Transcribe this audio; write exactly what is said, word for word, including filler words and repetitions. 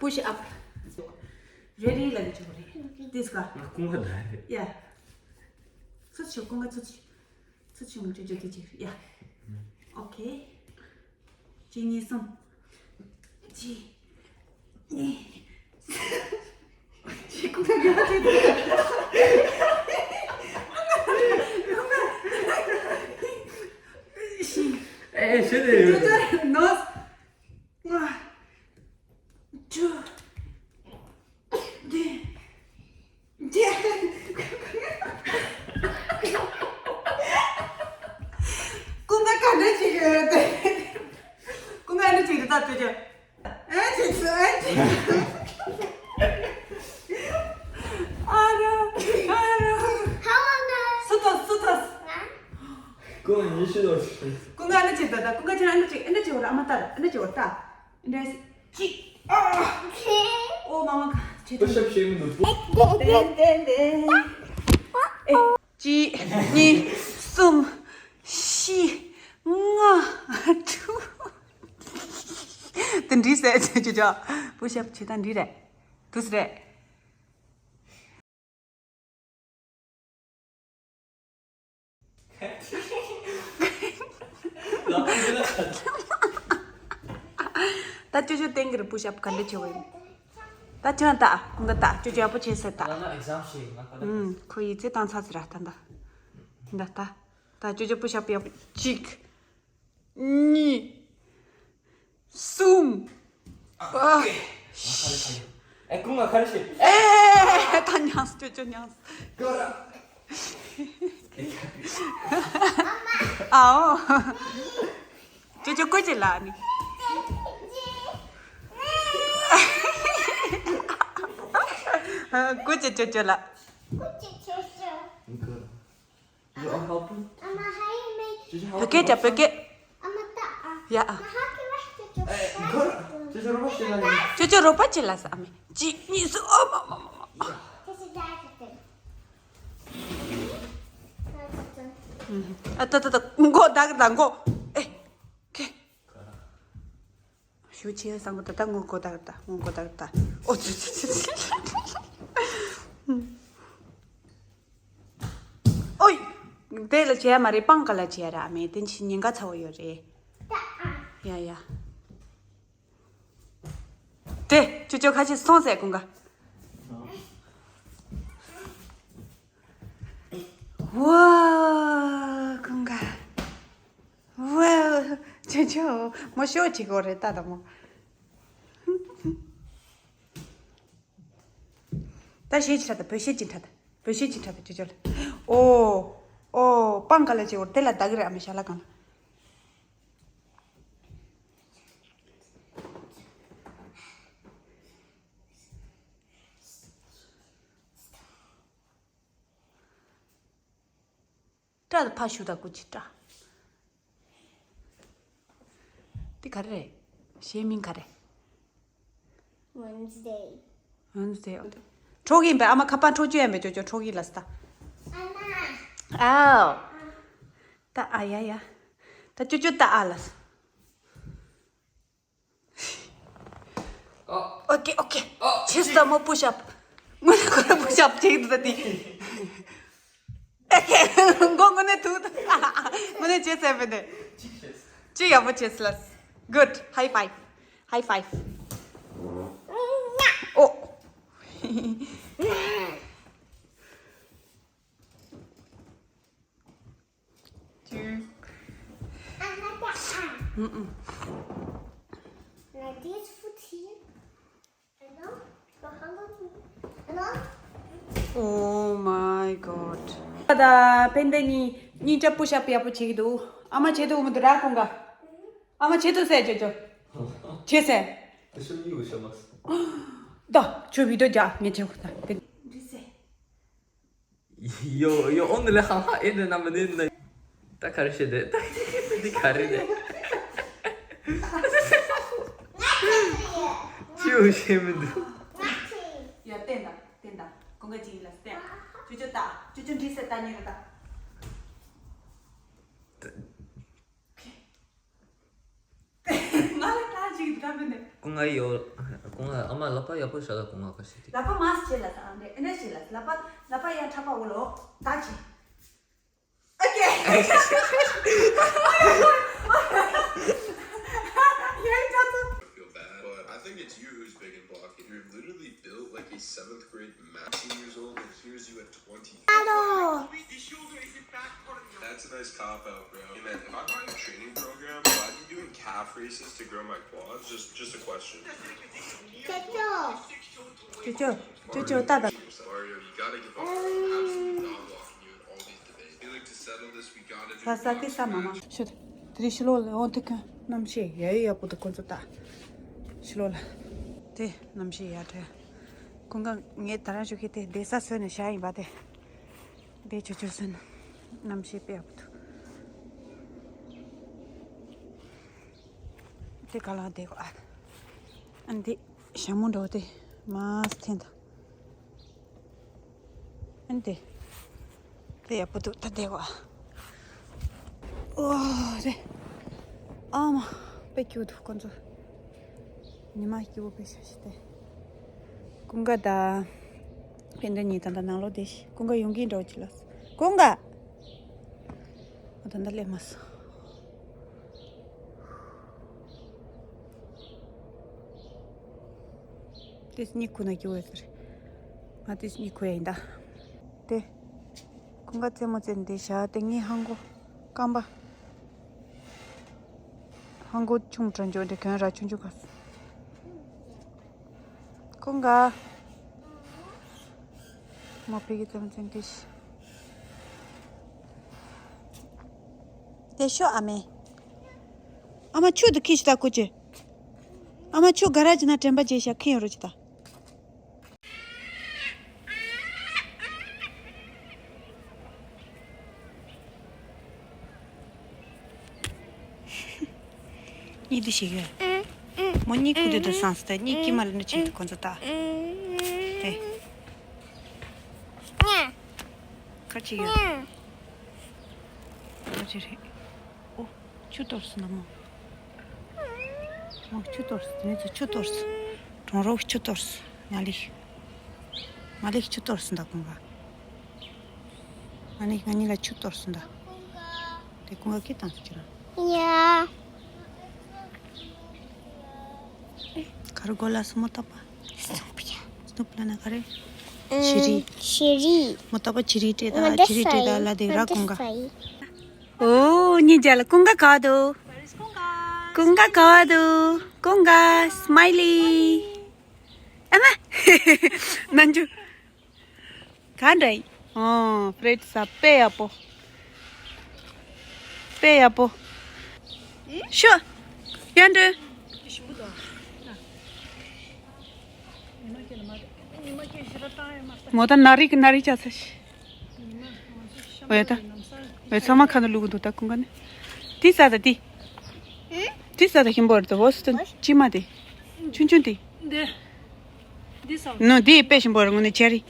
Push up. རེ་རེ་ལ་འཇུག་རེ། དེ་སྐ་ང་ཁོང་ག་ད་རེད། ཡ། ཚུད་ཆོག་ཁོང་ག་ཚུད་ཆོག་ཚུད་ཆོག་མི་འཇུག་འཇུག་དེ་ཅིག་ཡ། ཨོ་ཁེ། གཅིག་གཉིས་གསུམ། གཅིག་གཉིས། གཅིག་ཁོང་ག་ཡ་ཅིག་ཨེ་ཤེས་ནས་ཡོད། ནོ། ང་ཅུ། འདི། འདི། ཀུན་དགའ་ག་འདྲ་ཅིག་ཡོད་དེ། ཀུན་དགའ་འདྲ་ཅིག་རེད་ད་ལྟོས་ཀྱང་། ཨེ་ཅིག་སུ་ཨེ་ཅིག་ཨ་རོ། ཨ་རོ། སུ་ཐོས་སུ་ཐོས། ཀུན་ཉི་ཤུ་ལོ། ཀུན་དགའ་འདྲ་ཅིག་ད་ད་ཀུན་དགའ་ཅན་འདྲ་ཅིག་འདྲ་ཅིག་འོ་ར་ཨ་མ་ལྟ་འདྲ་ཅིག་འོ་ལྟ། འདྲ་ཅིག་ཨ། ཨོ་མ་མ་ཁ་ཅིག Push up བྱེད་མི་འདུག་ཏན་ཏན་ཏན། ཨེ། གཅིག་གཉིས། གསུམ། བཞི། ལྔ། དྲུག་དེ་འདྲི་ཟེར་ཅོ་ཅོ། Push up བྱེད་སྟངས་འདི་རེད། དུས་རེད། ད་ཅོ་ཅོ་སྟེང་གི་རུ་push up ག་འདྲ་བྱེད་འོས། ད་ཅོ་ད་ཁོང་ག་ད་ཅོ་ཅོ་ཡག་པོ་བྱེད་ཟེར་ད། ང་ན་exam ཞིག་ང་ད་ལ། ཁོ་ཡིད་ཚེ་བཏང་ཚར་ཟེར་ར་ད་ད། ད་ད། ད་ཅོ་ཅོ་push up ཡག་པོ་གཅིག་གཉིས། གསུམ། ཨ། ཨེ་ཀུན་ང་ག་རེ་བྱེད། ཨེ་ད་ཉངས་ཅོ་ཅོ་ཉངས། ཀོ་ར། ཨའོ། ཅོ་ཅོ་ཀོ་ཅི་ལ་ནི། ཀོ་ཅི་ཅོ་ཅོ་ལ། You are helping? བོད་སྐད་ཅོ་བོད་སྐད། ཡ། ཅོ་ཅོ་རོགས་པ་བྱེད་ལ་ཟ་མི། གཅིག་གཉིས་གསུམ། ཨོ་མ་མ་མ་མ། ཨ་ད་ད་ད་མགོ་བདག་གི་ད་མགོ། ཨེ། ཁེ། ཞུ་ཆེ་སང་གོ་ད་ད་ངོ་གོ་ད་ད་ངོ་གོ་ད་ད། ཨོ་ཙི་ཙི་ཙི་ཙི། ཨོའི། དེ་ལ་བྱས་མ་རེད་པང་ཀ་ལ་བྱས་ར་མེད་དེ་ཕྱི་ཉིན་ག་ཚ་བོ་ཡོད་རེད། ཡ་ཡ། དེ་ཅོ་ཅོ་ཁ་ཆེ་སོང་ཟེར་ཀུན་ག་ཝ། ཀུན་ག་ཝ། ཅོ་ཅོ་མོ་ཤོ་ཅིག་གོ་རེད་ད་ད་མོ། ད་ཤེས་ཅི་ཁྲ་ད་བོད་ཤེས་ཅི་ཁྲ་ད་བོད་ཤེས་ཅི་ཁྲ་ད་ཅོ་ཅོ་ལ། ཨོ། ཨོ་པང་ཀ་ལ་ཅི་འོར་དེ་ལ་ད་གི་ར་ཨ་མི་ཤ་ལ་གང་ལ། སྐྲ་ཕ་ཤུ་ད་ཀུ་ཅི་སྐྲ། འདི་ག་རེ་རེད། གཞས་མིང་ག་རེ། Wednesday. Wednesday. འཕྲོག་ཡིན་པས་ཨ་མ་ཁ་པར་འཕྲོག་རྒྱུ་ཡིན་པས་ཅོ་ཅོ་འཕྲོག་ཡིན་ལ་སྟ། ཨ་མ། ཨའོ། ད་ཨ་ཡ་ཡ། ད་ཅོ་ཅོ་ད་ཨ་ལ། ཨོ། ཨོ་ཀེ་ཨོ་ཀེ། ཨོ། ཆེ་སྟ་མོ་push up། ངོ་ནས་ཁོ་ར་push up བྱེད་ཀྱི་འདུག་ད་དེ། ཨེ་ཀེ། མགོ་ངོ་ནས་ཐུག་ད། ངོ་ནས་བྱེད་ཟེར་བས་ནས། ཅི་ཡག་པོ་བྱེད་སླ། Good. High five. High five. ཨོ། Two. Mm-mm. Like this foot here. And now, go hang on. And now. Oh my God. ད་ཕན་བདེ་གཉིས་གཉིས་ཀ་push up ཡག་པོ་བྱེད་ཀྱི་འདུག་ཨ་མ་བྱེད་ཐུབ་མི་འདུག་ར་ཁོང་ག་ཨ་མ་བྱེད་ཐུབ་ཟེར་ཅོ་ཅོ། བྱེད་ཟེར། ད་ཁྱོད་video རྒྱག་ངས་བྱེད་ཁོ་ད། འདི་ཟེར། ཡོ་ཡོ་ཨོ་ནི་ལེ་ཧ་ཧ་ཨེ་ནི་ན་མ་ནི་ནི། ད་ག་རེ་བྱེད་དེ་ད་འདི་ག་རེ་རེད། ཅི་ཡོ་བྱེད་མི་འདུག་ཡ་བསྟན་དང་བསྟན་དང་ཀུན་དགའ་ཅི་ཡིན་ལ་བསྟན། ཅོ་ཅོ་ད་ཅོ་ཅོ་འདྲི་ཟེར་ད་ཉེ་རེ་ད། ང་ལ་ད་ཅིག་ད་མི་འདུག་ཀུན་དགའ་ཡོད། ཀུན་དགའ་ཨ་མ་ལག་པ་ཡག་པོ་བཞག་ལ། ཀུན་དགའ་ག་ཤི་ཏི། ལག་པ་མ་སི་བྱེད་ལ་ས་ཨ་འདྲེ་ཨེ་འདྲ་བྱེད་ལ། ལག་པ་ལག་པ་ཡ་ཁྲ་པ་འོ་ལོ་ད་ཅི། ཨོ་ཀེ། ཡ་ཡ་ད་ཚོ། Feel bad, but I think it's you who's big and blocky. You're literally built like a seventh grade math. Sixteen years old, and here's you at twenty. Hello. That's a nice cop out, bro. Hey, man, if I buy a training program, will I be doing calf races to grow my quads? Just, just a question. ཅོ་ཅོ། ཅོ་ཅོ། ཅོ་ཅོ་ཏ་ཏ། Mario, you gotta give up. I'm absolutely not walking you in all these debates. I feel like to settle this, we gotta do ས་ཏི་ས་མ་མ། ཤོད། དེ་རིང་ཕྱི་ལོགས་ལ་འོང་དུས་ཀྱང་གནམ་གཤིས་ཡ་ཡི་ཡག་པོ་འདུག་ཁོང་ཚོ་ད། ཕྱི་ལོགས་ལ། དེ་གནམ་གཤིས་ཡ་དྲན། ཀུན་དགའ་ངས་ད་རང་ཞུ་གི་དེ་བསྡད་ས་བཟོས་ནས་བཞག་ཡིན་པ་དེ། བསྡད་ཆོག་ཆོག་བཟོས་ན། གནམ་གཤིས་དཔེ་ཡག་པོ་འདུག་དེ་ག་ལ་བསྡད་གོ་ཨ། ཨ་འདི་ཞྭ་མོ་འདྲ་བོ་དེ་མར་འཐེན་དང་། ཨ་འདི། དེ་ཡག་པོ་འདུག་ད་བསྡད་གོ་ཨ། ཨོ་རེ། ཨ་མ། དཔེ་སྐྱིད་པོ་འདུག་ཁོང་ཚོ། ཉི་མ་སྐྱིད་པོ་དཔེ་ཤ་ཤི་སྟེ། ཀུན་དགའ་དང་། ཕན་བདེ་གཉིས་ད་ལྟ་ནང་ལོགས་བསྡད་ཤག་ཀུན་དགའ་ཡོང་གིན་འགྲོ་ཅི་ལ། ཀུན་དགའ། ཨ་ད་ལྟ་སླེབས་མ་སོང་། དེ་གཉིད་ཁུག་ན་སྐྱིད་པོ་ཡོད་ས་རེད། ང་དེ་གཉིད་ཁུག་ཡ་ཡིན་ད། དེ། ཀུན་དགའ་རྩེད་མོ་རྩེ་འདི་བཞག་དེ་ངའི་ཧང་གོ། རྐང་པ། ཧང་གོ་ཆུང་དྲགས་འཇོག་འདི་གྱོན་ར་ཆུང་ཆུང་ག་ཀུན་དགའ། མོ་ཕི་གི་རྩེད་མོ་རྩེ་འདི་ཤི། དེ་ཤོ་ཨ་མས། ཨ་མ་ཆུ་དུ་ཁྱི་ཤི་ད་ཀུ་ཅི། ཨ་མ་ཆུ་ག་ར་ཅི་ན་དྲན་པ་བརྗེད་ཤག་ཁི་ཡོང་རོ་ཅི་ད། གཉིད་དུ་ཞིག་ཡོད། མོ་གཉིད་ཁུག་དུས་དུ་སངས་ཏེ་གཉིད་ཀྱི་མ་ལ་ནུ་ཆིག་ཏུ་ཁོ་ཚོ་ལྟ། དེ། ཁ་ཅིག་ཡོད། ཁ་ཅིག་རེད། ཨོ། ཆུ་གཏོར་སོང་ན་མོ། མོ་ཆུ་གཏོར་སོང་། དེ་ནས་ཚོ་ཆུ་གཏོར་སོང་། གྲོང་རོགས་ཆུ་གཏོར་སོང་། མ་ལིག་མ་ལིག་ཆུ་གཏོར་སོང་ད་ཀུན་དགའ། མ་ལིག་ང་གཉིས་ལ་ཆུ་གཏོར་སོང་ད། དེ་ཀུན་དགའ་སྐད་བཏང་སོང་ཁྱེད་རང་། ཡ། ག་རེ་གོ་ལ་སོ་མོ་ཏོ་པ། སྣུབ་ལ་ན་ག་རེ། བྱི་རི། བྱི་རི། མོ་ཏོ་པ་བྱི་རི་སྤྲད་ད། བྱི་རི་སྤྲད་ད་ལ་དེ་ར་ཀུན་དགའ། ཨོ་ཉིན་རྒྱལ་ཀུན་དགའ་ག་བ་འདུག་ཀུན་དགའ་ག་བ་འདུག་ཀུན་དགའ་སྨའི་ལི། ཨ་མ། ནན་ཇུ། ག་འདྲ་ཡིན། ཨོ་ཕྲེད་ས་དཔེ་ཡག་པོ། དཔེ་ཡག་པོ། ཤོ། ཡ་འདྲ། མོ་ད་ན་རིག་ན་རིག་ཅག་ཚ་ཤི། འོ་ཡ་ད། འོ་ཡ་ཚང་མ་ཁ་ན་ལུག་འདུག་ད་ཀུན་དགའ་ནི། དེ་ས་ད་དེ། དེ་ས་ད་ཧིན་པོ་རེད་ད་འོ་སི་ཏན་ཅི་མ་དེ། ཆུང་ཆུང་དེ། ནོ་དེ་དཔེ་ཧིན་པོ་རེད་ངོ་ནས་ཆེ་རི།